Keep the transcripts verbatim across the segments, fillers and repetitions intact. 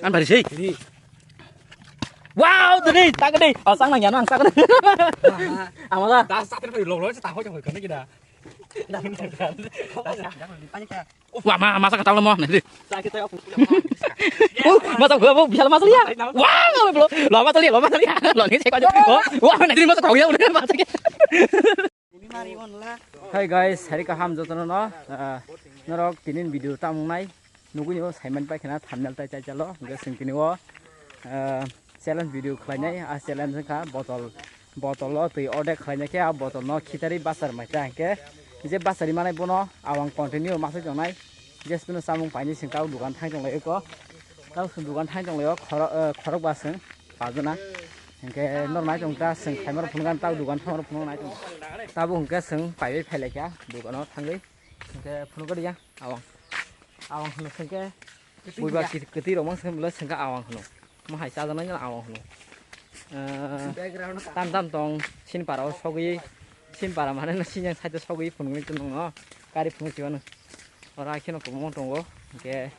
An bari sei. Wow, tadi tak tadi. Oh, sang nang ya nang sang. Ama da. Da sakit pai lo lo sa ta ho jong ko ni kida. Wah, ma masa kata lo mo nanti. Oh, masa gua mau bisa masa lihat. Wah, lo lo lo masa lihat, lo masa lihat, lo ni cek aja. Oh, wah, nanti masa tahu ya udah masa. Hi guys, hari kaham jotono no. Ah, norok tinin video tamung nai. Nugui ni o saiman pai khana thumbnail tai chai chalo. Hingke sing tini o, ah, challenge video khlainai. A challenge wngkha botol, botol o twi ordek khlainai khe a botol no khitari basar mai ta hingke je basari manai bono awang continue masai tongnai. Je sino samung paini sing tau dukan thang tong lai ko. Tau sing dukan thang tong lai o khoro-, eh, khorok ba sing pajana. Hingke nor nai tong ta sing khaimar phunukgan tau dukan thang phunuk nai tong. Tabo hingke sing paibai phai lai kha dukan o thangwi. Hingke phunuk ya awang. Awang hino sing ke buiba kiti rok mang sing bwle sing ke awang hino. Mo hai chajaknai no awang hino. Eh, tam tam tong sinpara o sogwi sinpara mane no sinjang side o sogwi phunuknai tong no kari phunuk chibano. Ora kheno kwbangma tongo. Hingke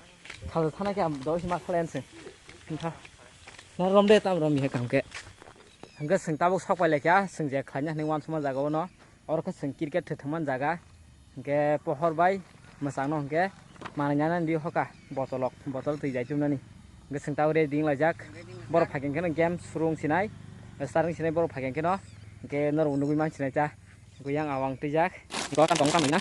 thajo thana khe ang doi ma khlayan se. Hingkha. Na rom de tam rom he kam khe. Hingke sing tabuk sok pai lai kha, sing je khlaina hinwi uansukma jaga o no. Oro khe sing cricket thwthwngmani jaga. Hingke pohor bai mwchang no hingke manwi nana di hoka botolok, botol twi jai chumnani. Hingke sing tabuk ready wng laijak. Borok phai khe no game suru wng sinai. Starting sinai borok phai khe no. Hingke norok nugui man sinai cha. Guyang awang twijak. Iko tam tong tam na.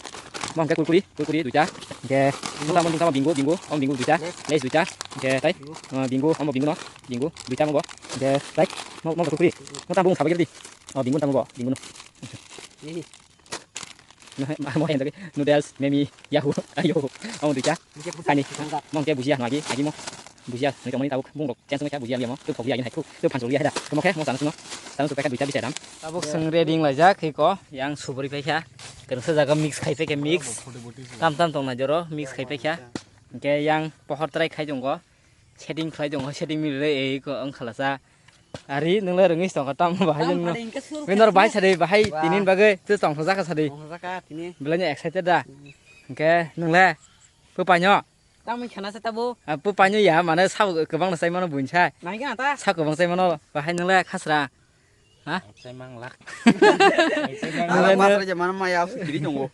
Mo hingke kurkuri, kurkuri duita. Hingke mo tam tong tam bingo, bingo, om bingo duita. Lays duita. Hingke tai, eh, bingo, om bingo no, bingo duita mo go. Hingke tai, mo mo kurkuri. Mo tam bung sabai di. Oh bingo tam mo go, bingo no. Mo hingke noodles, memi, yahoo, ayo, om duita. Ani, mo hingke bujiya no agi, agi mo. Bujiya, nui tongmani tabuk bung rok chance wngkha bujiya liya mo, tei thok liya hai khu, tei phanchol liya hai da. Tamo khe mo chana sino, chana sino packet duita bisai dam. Tabuk seng ready wng laijak, hiko yang suburi paikha. Kwrwngsa jaga mix khai paikha mix. Tam tam tong nai joro mix khai paikha. Hingke yang pohor trai khai tongo. Setting khlai tongo, setting mili re ei ko wng khalasa. Ari nung le rwngwi tongkha tam bahai jeng no. Nor bahai sadi bahai tinin bagwi tei tongthok jaka sadi. Belai no excited da. Hingke nung le bwpaino. Tamo khana sa tabo. Ah, bwpaino ya mane sabo kwbang no sai mano buinsa. Nai gana ta. Sa kwbang sai mano bahai nung le khasra. Ha? Sai mang lak. Ala masra je mana maya kiri tongo.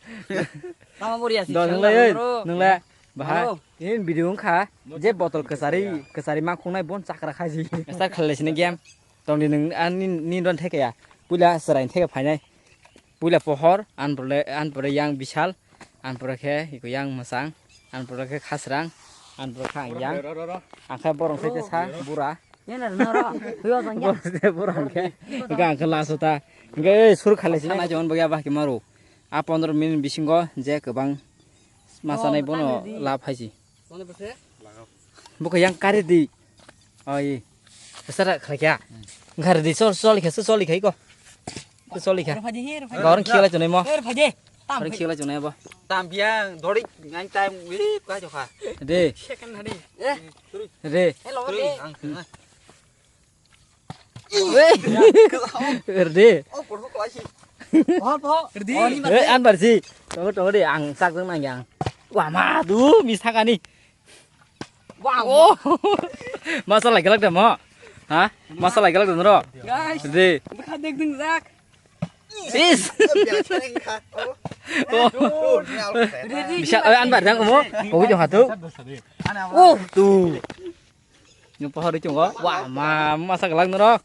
Tamo bori asi. Don nung le, nung le. Bahai. In video wngkha je botol kwchari kwchari ma khungnai bon chakra khaji. Start khalai sini game. Tongdi nung ani ni don theke ya. Puila serai theke phainai. Puila pohor, an pore, an pore yang bisal, an pore khe iko yang mwsang, an pore khe khasrang, an pore khe ang yang. Ang khe borok sai sa bura. Borok sai bura ang khe. Hingke ang khe last o ta. Hingke ei sur khale sini. Khana jawan bagya bah khe maru. A pondro minute bisingo je kwbang masanai bono lab haisi. Buko yang kari di. Oi. Sara khlai kya? Ngar di sol sol khe sol khe ko. Sol khe. Gor khila chunai mo. Gor khila chunai bo. Tam biang dori ngai time wi ka jokha. De. Second hari. Eh. De. Hello de. Ang. Rdi. Oh, por ko ashi. Oh, po. Rdi. Eh, an bar si. Tongo, tongo de, ang sak jang nang yang. Wah, ma, du, mi sakani. Wah, oh. Masa lagi lagi demo. Ha? Masa lagi lagi demo. Guys. Rdi. Bukha dek ding sak. Sis. Oh. Bisa, eh, an bar jang mo. Ogi jong hatu. Oh, tu. Nung pohor ri chungo. Wah, ma, masa gelak noro.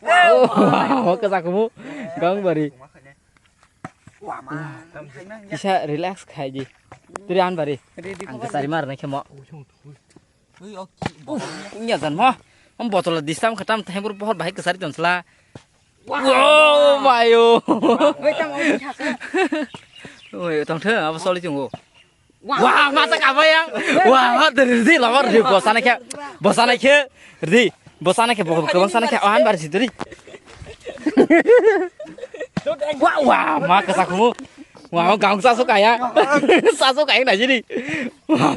Oh, kesa kumu. Gang bari. Kisa relax khai ji. Turi an bari. Ang kesari mar na khemo. Nya jan mo. Om botol distam khatam thembur pohor bahai kesari tonsla. Wow, mayo. Oi, tong the, abo soli chungo. Wah, masa kaba yang. Wah, dari di lawar di bosana khe. Bosana khe. Di. Bosana khe bokol kebang sana khe. Oh, an bar sidri. Wah, wah, ma kesa kumu. Wah, gang sasu kaya. Sasu kaya na jini. Wah.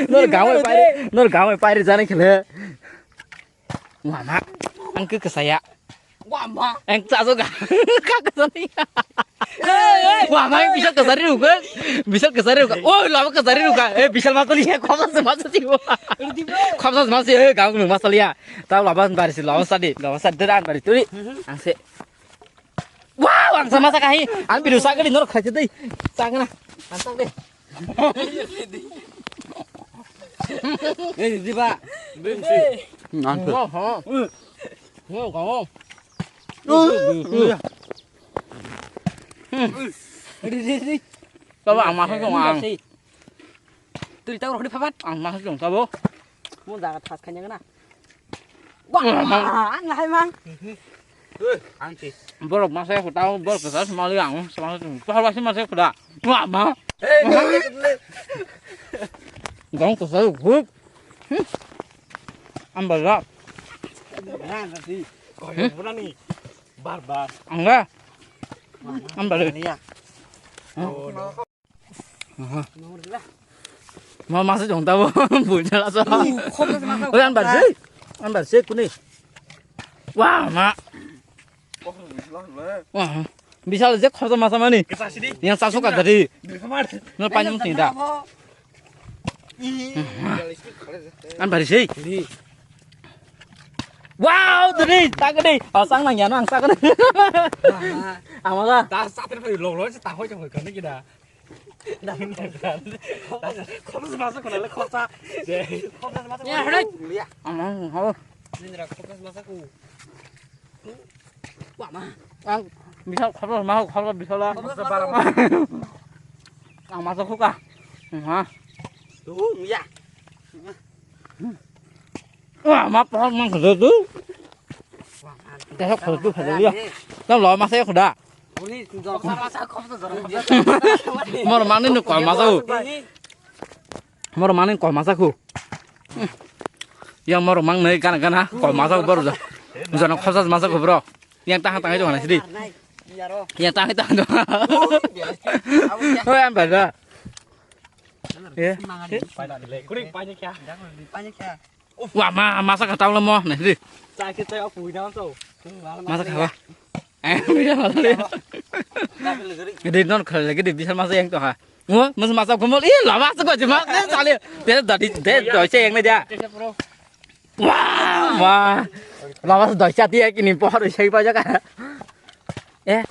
Nor gawe pairi, nor gawe pairi jana khele. Wah, ma. Ang ke kesaya. Ang chaso ga. Ka kasani. Wa mai bisal kasari ruka. Bisal kasari ruka. Oi, lama kasari ruka. Eh, bisal masali ya, khopsa se masali. Khopsa se masali, eh, gang nu masali ya. Ta lama bari si, lama sadi, lama sadi dan bari turi. Ang se. Wow, ang sama sa kahi. Ang biru sa gari nor khaje dei. Sa gana. Ang sa dei. Eh, di ba? Nanti. Wow, ha. Wow, kamu. Baba, ang masuk dong, ang. Tuli tau rok di papat. Ang masuk dong, tabo. Mo jaga thas khanya gana. Wah, ang hai mang. Ang ti. Borok masuk aku tahu, borok kesal semali ang, semali tu. Kau masih masuk kuda. Wah, ma. Gong kesal group. Ambil lah. Nah, nanti. Kau yang berani. Bar bar. Angga. Ambil. Iya. Ma masa jong tabo bujala sa. Oi, an bar se. An bar se kuni. Wah, ma. Wah. Bisal je khorsa masa mani. Yang sasu ka dari. No panyam tinda. An bar se. Wow, dini, tak dini. Oh, sang nang ya, nang sang dini. Ama lah. Ta satir pai lo lo ta hoi jong hoi kan kita. Khorsa masa khona le khorsa. Ya, hore. Ama, ho. Nindra khorsa masa ku. Wa ma. Ang bisal khorsa masa khorsa bisal. Ang masa khuka. Ha. Tu ya. Wah, ma pohor mang khede tu. Desa khede tu khede ya. Tam lo masa ya khuda. Mor mani nu kol masa u. Mor mani kol masa khu. Yang mor mang nai gana gana kol masa bor ja. Jana khosas masa khu bro. Yang tang tang itu mana sidi. Yang tang tang. Oi, am bada. Ye. Kuring paine kya? Paine kya? Wah, ma, masa kha tau lamo, nai di. Chai khe chai, o pui na to. Masa kha ba? Eh, bisa masa le. Di non kha lagi di bisa masa yang to ha. Ngo, masa masa kumol. Ih, lama sa ko jima. Eh, sale. Te dadi, te doi se yang na dia. Wah, wah. Lama sa doi sa dia kini pohor sai pa jaga. Eh.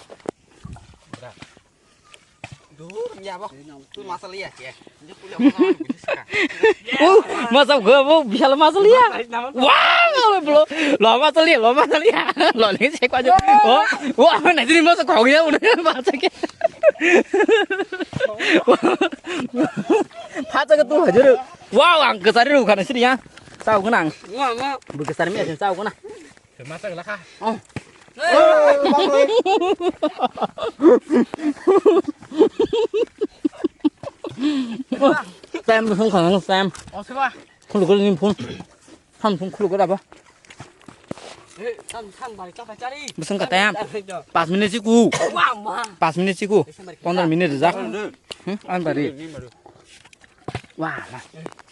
Dur, ya, bo. Tu masa liya, ya. Ini punya pengalaman, bisa. Uh, masa gua bu bisa lo masa liya. Wah, lo bro. Lo masa liya, lo masa liya. Lo ni se kwa jo. Oh, wah, na jini masa kau ya, udah masa ke. Pha cha ka tu hajur. Wow, ang kesari ru kana sini ya. Sao kana. Wah, wah. Bu kesari mi asin sao kana. Masa gelak ah. Oh. Sam, phone khang, Sam. Oh, siapa? Khuluk ni phone. Sam phone khuluk apa? Eh, Sam, Sam, balik apa cari? Beseng kata ya. Pas minit sih ku. Wah, mah. Pas minit sih ku. Pondro minit aja. Hmm, an bari. Wah, wah.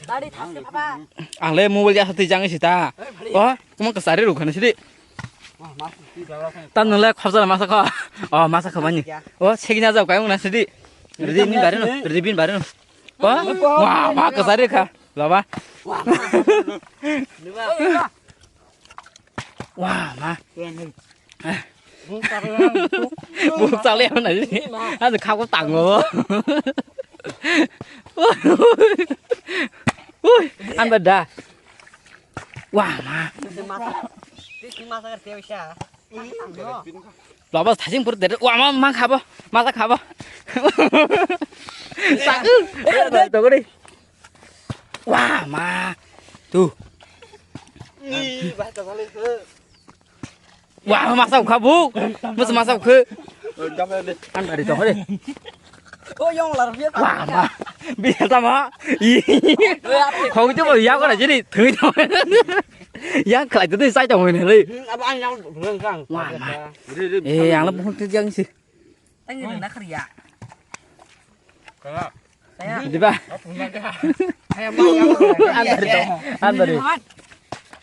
Bari thang ke papa. Ang le mobile ya sati jang sita. Oh, kamu kesari ru khana sidi. Wah, mas ti jaga kan. Tan nung le khorsa masa kho. Oh, masa kho bani. Oh, segina jao kayo na sidi. Ridi bin bare no, ridi bin bare no. Oh, wah, ma kesari kha. Laba. Wah, ma. Wah, ma. Buk chale na ni. Ani kha ko tango. Ui, an ba da. Wah, ma. Laba thajing pur der. Wah, ma, ma khabo. Ma khabo. Sa. Dogori. Wah, ma. Tu. Ni, ba ta sale. Wah, masa ukha bu. Mus masa ukhe. An bari to hore. O yong lar bia. Wah, ma. Bia ta ma. Khong tu bo ya ko na jini. Thui to. Yang khlai tu sai to hoi ne le. Aba an yang bhang kang. Wah, ma. Eh, yang la bu tu yang si. Ang ni na khriya. Kala. Di ba? An bari to. An bari.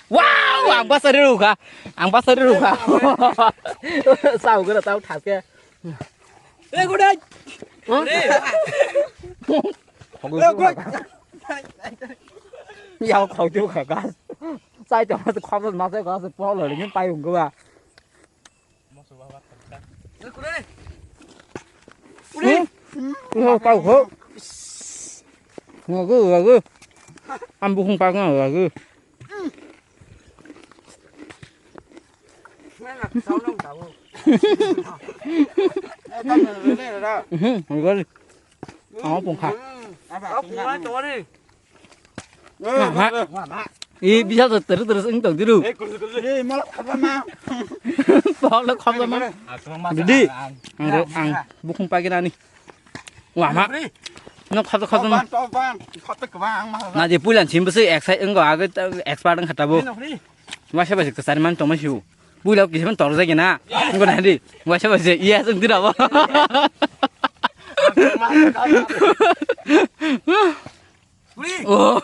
Wow, ang basa ri rukha. Ang basa ri rukha. Sao gara tau thaske. Eh, gudai. Yao khau tu kha gas. Sai to mas khop mas sai gas po lo ni pai ung ga. Ngo pau ho. Ngo gu, ngo gu. Am bukhung pa ngo gu. Mhm, ngo gu. Ang pung kha. Aba, aba, aba. Wah, ma. Wah, ma. I bisa tu terus terus eng tong diru. Eh, kurus, kurus. Eh, malah apa, ma? Pok lo khom lo, ma. Didi. Ang ro, ang bukhung pagi nani. Wah, ma. No khom khom. Topan, topan. Khom ke bang, ma. Na je pulan sim besi excited engko age expert ang kata bo. Wah, siapa sih kesan man tong ma siu. Puila kisim tor jagi na. Engko na di. Wah, siapa sih? Iya, sung tidak apa. Oh.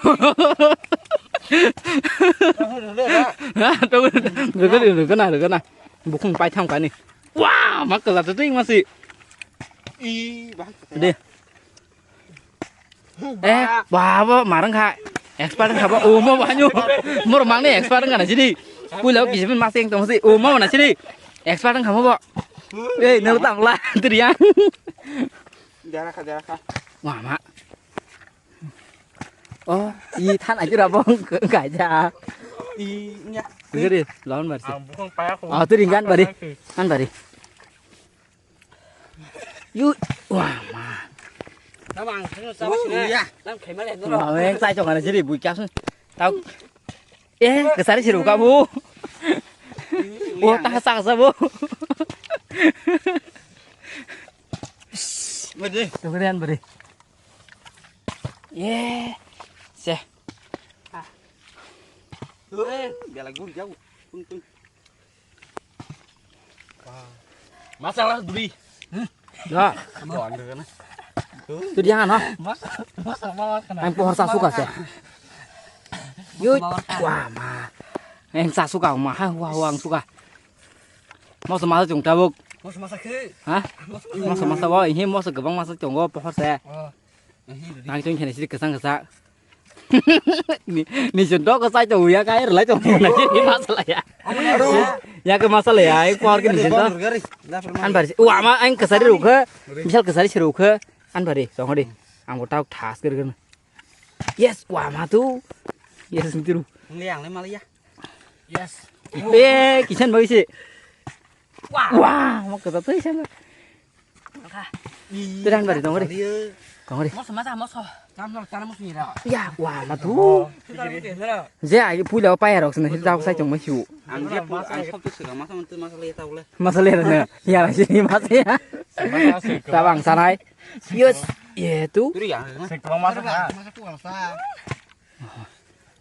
Rwgwna, rwgwna, rwgwna. Bukhung pai thang kani. Wah, ma kwla to twi masi. I, bah. De. Eh, babo, marang kha. Expert kha ba. Omo banyu. Mor mangni expert kha na sidi. Puila kisim masi eng tong si. Omo na sidi. Expert kha mo bo. Eh, nang tang la. Triang. Dara kha, dara kha. Wah, ma. Oh, i than aja rabong kaja. I nya. Gede, lawan bari. Ang bukan payah aku. Oh, tu ringan bari. Kan bari. Yu, wah, ma. Nama ang sini sama sini. Iya. Nam kemale no. Ma, yang saya jangan jadi bui kasun. Tahu. Eh, kesari siru kamu. Oh, tak saksa bu. Bari. Tu kemudian bari. Ye. Se. Ah. Eh, bela gur jauh. Tung tung. Masalah duri. Ya. Tuh dia no. Masa masa malah kena. Ang pohor sa suka se. Yut. Wah, ma. Ang sa suka ma ha wah wah ang suka. Moso masa chung tabuk. Moso masa khe. Ha? Moso masa bo, ihi moso gabang masa chungo pohor se. Oh. Nang chong khene sidi kesang kesa. Ni, ni chon dok kesai to ya kai relai to na sidi masala ya. Ya ke masala ya, ai por ke ni chon to. An bari. Wa ma ang kesari rukhe. Misal kesari si rukhe. An bari, song di. Ang bo tau thas ger ger. Yes, wa ma tu. Yes, ntiru. Ngliang le malaya. Yes. Eh, kisan bagi si. Wah. Wah, mau kata tu kisan. Teran bari dong ri. Dong ri. Moso mata moso. Tam tam tam moso ni ra. Ya, wah, ma tu. Je ai puila pa ya rok sene dau sai chong ma hiu. Ang je pu ang sop tu sira masa mantu masa le ta ule. Masa le na. Ya, sini masa ya. Tabang sanai. Yes. Ye tu. Turi ya. Sekro masa ka. Masa ku sa.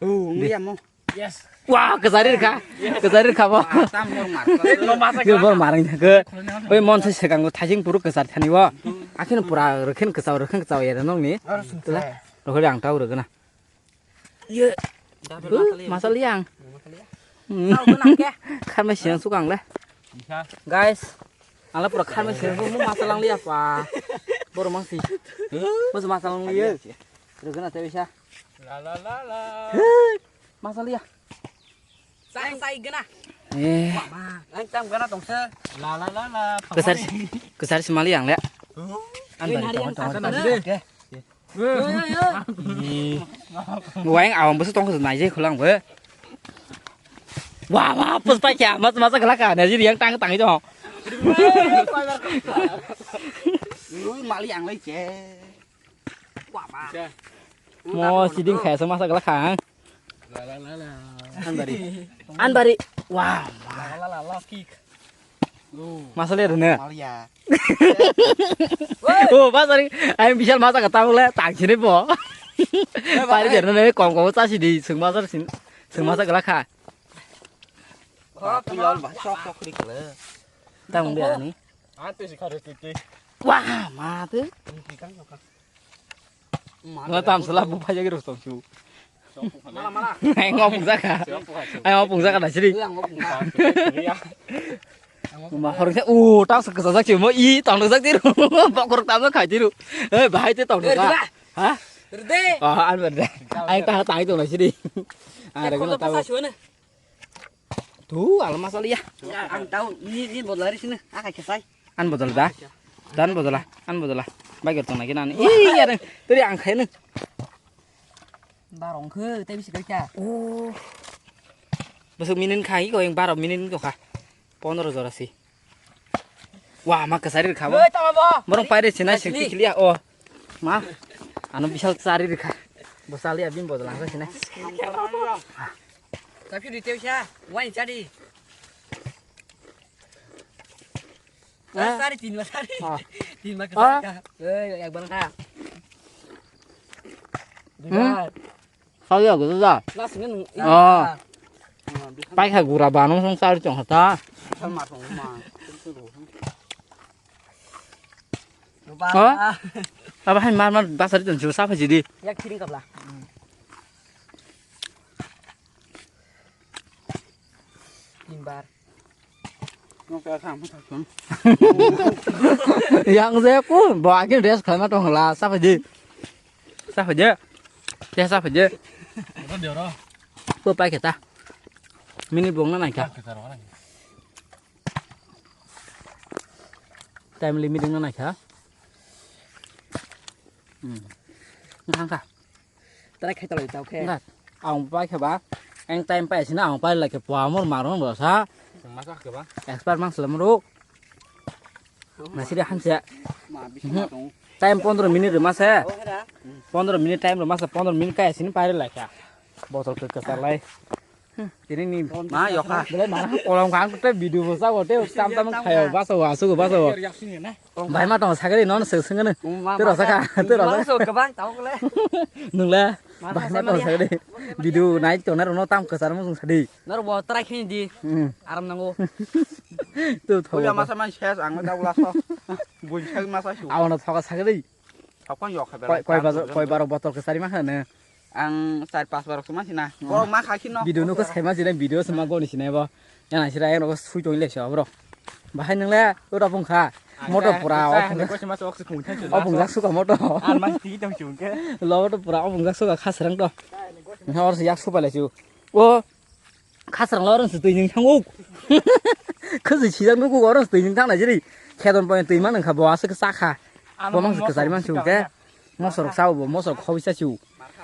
Oh, ngi ya mo. Yes. Wah, kesari kha. Kesari kha bo. Tam bor mar. Ni bor mar ni ke. Oi mon se segang thaising puru kesar thani bo. Akhir pura rekhen kesau rekhen kesau ya nong ni. Tela. Rokhe ang tau rokna. Ye. Masal yang. Kharma siang sukang le. Guys, ala pura kharma siang mo masal ang liya pa. Bor mang si. Mo masal ang liya. Rokna te bisa. La la la la. Masal ya. Sai sai gana. Eh. Wah, ma. Ang tam gana tong se. La la la la. Kesar kesar semali yang le. An bari tong tong. Yo yo yo. Wang awang besu tong nai je khulang be. Wah wah pus pa kya mas mas gelak ka na ji yang tang tang jo. Lui mali ang lai che. Mo siding khaya se masa gala khang. La la la la. Anbari. Anbari. Wow. La la la la kick. Masa le rene. Malia. Oh, masa ni. Ai bisal masa kata le tang sini po. Pari de rene kom kom sa sidi sung masa sin. Sung masa gala kha. Tang dia ni. Wah, mate. Nga tam sala bu phai jagi rok tong chu. Ai, ngopung jaka. Ai, ngopung jaka na siri. Ma horong se, o, tang se kesa jak simo, i, tang jak tiru. Bok korok tang khai tiru. Eh, bahai te tang ka. Ha? Rde. Ah, an berde. Ai, ta, ta, itu na siri. Ah, rega na ta. Tu, alam masalah ya. Ya, ang tahu. Ini, ini bodol hari sini. Ah, kayak saya. An bodol da. Dan bodol ah. An bodol ah. Bai gertong na kinani. Ih, ya, teri ang khai ne. Barong khe, tei bisi kha. Oh. Besok minin khai ko yang baro minin ko kha. Pondro jora si. Wah, ma kesari kha. Oi, tama bo. Borok paire sinai sing kikliya. Oh. Ma. Ano bisal sari rikha. Bosali abim bodol ang sinai. Tapi di teu sha. Wai jadi. Ah. Sari tin ma sari. Ah. Tin ma kha. Eh, ekbar kha. Duibar. Sari ya gitu da. Last ngan. Ah. Pai kha gura banung song sari chong hata. Apa? Apa hai mar mar basari chong sa phaji di. Yak thiring kapla. Tin bar. Yang je ku bo akin rest khlaima tong la sa phaji. Sa phaji. Te sa phaji. Ko pai khe ta. Mini bong na nai kha. Time limit na nai kha. Hmm. Nang kha. Try khai talai tau khe. Ngat. Ang pai khe ba. Ang time pai sina ang pai lai khe pua mor mar mor sa. Masa khe ba. Expert mang selam ru. Masih dah hanse. Ma bisi ma tong. Time pondro minute masa. Oh, hera. Pondro minute time masa pondro minute kai sini pai lai kha. Botol ke kesar lai. Ini ni ma yokha. Bele mana kolom kang te video bo sa bo te tam tam khayo baso asu baso. Bai ma tong sagri non se sengene. Te rasa kha, te rasa. Mangso kebang tau kole. Nungla. Bai ma tong sagri. Video nai tong na no tam kesar mo sadi. Nor bo try khini di. Hmm. Aram nango. Tu thoga. Masa man ses ang da ulaso. Bun sak masa su. Awano thoga sagri. Sakon yok khe Koi belai koi tam bajar, gurung. Koi baro botol kesari ma khana. Ang sar pas barok suma sina. Borok ma kha khino. Video no ko sai ma sina video suma goni sina bo. Yana sira yang ko sui tong le sha bro. Bahai nang le ura pung kha. Motor pura. Opung jak suka motor. An ma ti tong chung ke. Lo motor pura opung jak suka khasrang to. Hor yak supa le chu. O Khasrang lo rang se twi ning thango. Khajui sijak nugo oro twi ning thang nai jiri. Khedon point twi man wngkha bo aswk cha kha. Bo mang se kwchari man su ke. Mosorok sao bo mosorok khobisa su.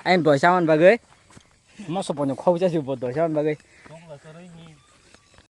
Ain doi chaman bagwi. Mosok pono khobisa su bo doi chaman bagwi.